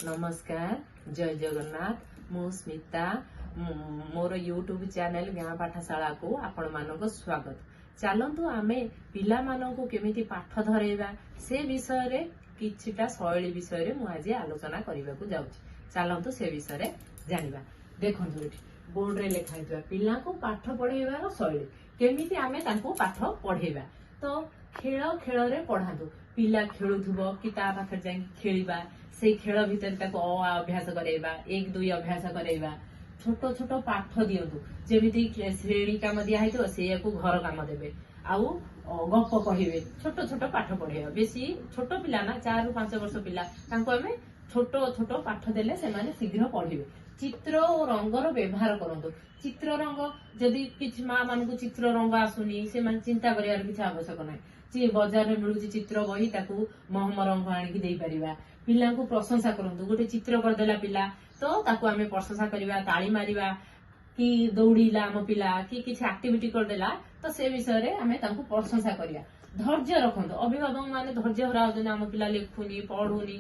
ନମସ୍କାର, ଜୟ ଜଗନ୍ନାଥ। ମୁଁ ସ୍ମିତା। ମୋର ୟୁଟ୍ୟୁବ ଚ୍ୟାନେଲ ଗାଁ ପାଠଶାଳାକୁ ଆପଣମାନଙ୍କୁ ସ୍ୱାଗତ। ଚାଲନ୍ତୁ, ଆମେ ପିଲାମାନଙ୍କୁ କେମିତି ପାଠ ଧରେଇବା, ସେ ବିଷୟରେ କିଛିଟା ଶୈଳୀ ବିଷୟରେ ମୁଁ ଆଜି ଆଲୋଚନା କରିବାକୁ ଯାଉଛି। ଚାଲନ୍ତୁ, ସେ ବିଷୟରେ ଜାଣିବା। ଦେଖନ୍ତୁ, ଏଠି ବୋର୍ଡରେ ଲେଖା ହେଇଥିବା ପିଲାଙ୍କୁ ପାଠ ପଢେଇବାର ଶୈଳୀ, କେମିତି ଆମେ ତାଙ୍କୁ ପାଠ ପଢେଇବା। ତ ଖେଳ ଖେଳରେ ପଢାନ୍ତୁ। ପିଲା ଖେଳୁଥିବ କି ତା ପାଖରେ ଯାଇକି ଖେଳିବା, ସେଇ ଖେଳ ଭିତରେ ତାକୁ ଅ ଆ ଅଭ୍ୟାସ କରେଇବା, 1 2 ଅଭ୍ୟାସ କରେଇବା। ଛୋଟ ଛୋଟ ପାଠ ଦିଅନ୍ତୁ। ଯେମିତି ଶ୍ରେଣୀ କାମ ଦିଆ ହେଇଥିବ, ସେଇଆକୁ ଘର କାମ ଦେବେ ଆଉ ଗପ କହିବେ। ଛୋଟ ଛୋଟ ପାଠ ପଢେଇବା। ବେଶୀ ଛୋଟ ପିଲା ନା, 4ରୁ 5 ବର୍ଷ ପିଲା, ତାଙ୍କୁ ଆମେ ଛୋଟ ଛୋଟ ପାଠ ଦେଲେ ସେମାନେ ଶୀଘ୍ର ପଢିବେ। ଚିତ୍ର ଓ ରଙ୍ଗର ବ୍ୟବହାର କରନ୍ତୁ। ଚିତ୍ର ରଙ୍ଗ, ଯଦି କିଛି ମା ମାନଙ୍କୁ ଚିତ୍ର ରଙ୍ଗ ଆସୁନି, ସେମାନେ ଚିନ୍ତା କରିବାର କିଛି ଆବଶ୍ୟକ ନାହିଁ। ବଜାରରେ ମିଳୁଛି ଚିତ୍ର ବହି, ତାକୁ ମହମ ରଙ୍ଗ ଆଣିକି ଦେଇପାରିବା। ପିଲାଙ୍କୁ ପ୍ରଶଂସା କରନ୍ତୁ। ଗୋଟେ ଚିତ୍ର କରିଦେଲା ପିଲା, ତ ତାକୁ ଆମେ ପ୍ରଶଂସା କରିବା, ତାଳି ମାରିବା, କି ଦୌଡ଼ିଲା ଆମ ପିଲା କି କିଛି ଆକ୍ଟିଭିଟି କରିଦେଲା, ତ ସେ ବିଷୟରେ ଆମେ ତାଙ୍କୁ ପ୍ରଶଂସା କରିବା। ଧୈର୍ଯ୍ୟ ରଖନ୍ତୁ। ଅଭିଭାବକ ମାନେ ଧୈର୍ଯ୍ୟ ହରା ହଉଛନ୍ତି। ଆମ ପିଲା ଲେଖୁନି, ପଢୁନି,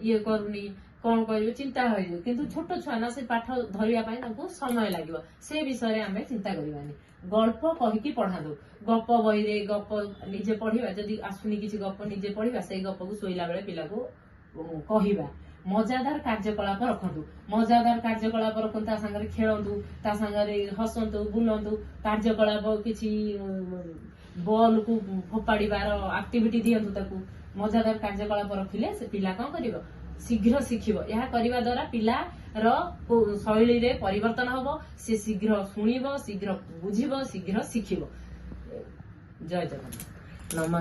ଇଏ କରୁନି, କଣ କରିବେ, ଚିନ୍ତା ହେଇଯିବ। କିନ୍ତୁ ଛୋଟ ଛୁଆ ନା, ସେ ପାଠ ଧରିବା ପାଇଁ ତାଙ୍କୁ ସମୟ ଲାଗିବ। ସେ ବିଷୟରେ ଆମେ ଚିନ୍ତା କରିବାନି। ଗଳ୍ପ କହିକି ପଢାନ୍ତୁ। ଗପ ବହିରେ ଗପ ନିଜେ ପଢିବା। ଯଦି ଆସୁନି କିଛି ଗପ, ନିଜେ ପଢିବା। ସେଇ ଗପକୁ ଶୋଇଲା ବେଳେ ପିଲାକୁ କହିବା। ମଜାଦାର କାର୍ଯ୍ୟକଳାପ ରଖନ୍ତୁ। ମଜାଦାର କାର୍ଯ୍ୟକଳାପ ରଖନ୍ତୁ। ତା ସାଙ୍ଗରେ ଖେଳନ୍ତୁ, ତା ସାଙ୍ଗରେ ହସନ୍ତୁ, ବୁଲନ୍ତୁ। କାର୍ଯ୍ୟକଳାପ କିଛି ବଲକୁ ଫୋପାଡ଼ିବାର ଆକ୍ଟିଭିଟି ଦିଅନ୍ତୁ ତାକୁ। ମଜାଦାର କାର୍ଯ୍ୟକଳାପ ରଖିଲେ ସେ ପିଲା କଣ କରିବ? ଶୀଘ୍ର ଶିଖିବ। ଏହା କରିବା ଦ୍ଵାରା ପିଲାର ଶୈଳୀରେ ପରିବର୍ତ୍ତନ ହବ। ସେ ଶୀଘ୍ର ଶୁଣିବ, ଶୀଘ୍ର ବୁଝିବ, ଶୀଘ୍ର ଶିଖିବ। ଜୟ ଜଗନ୍ନାଥ, ନମସ୍କାର।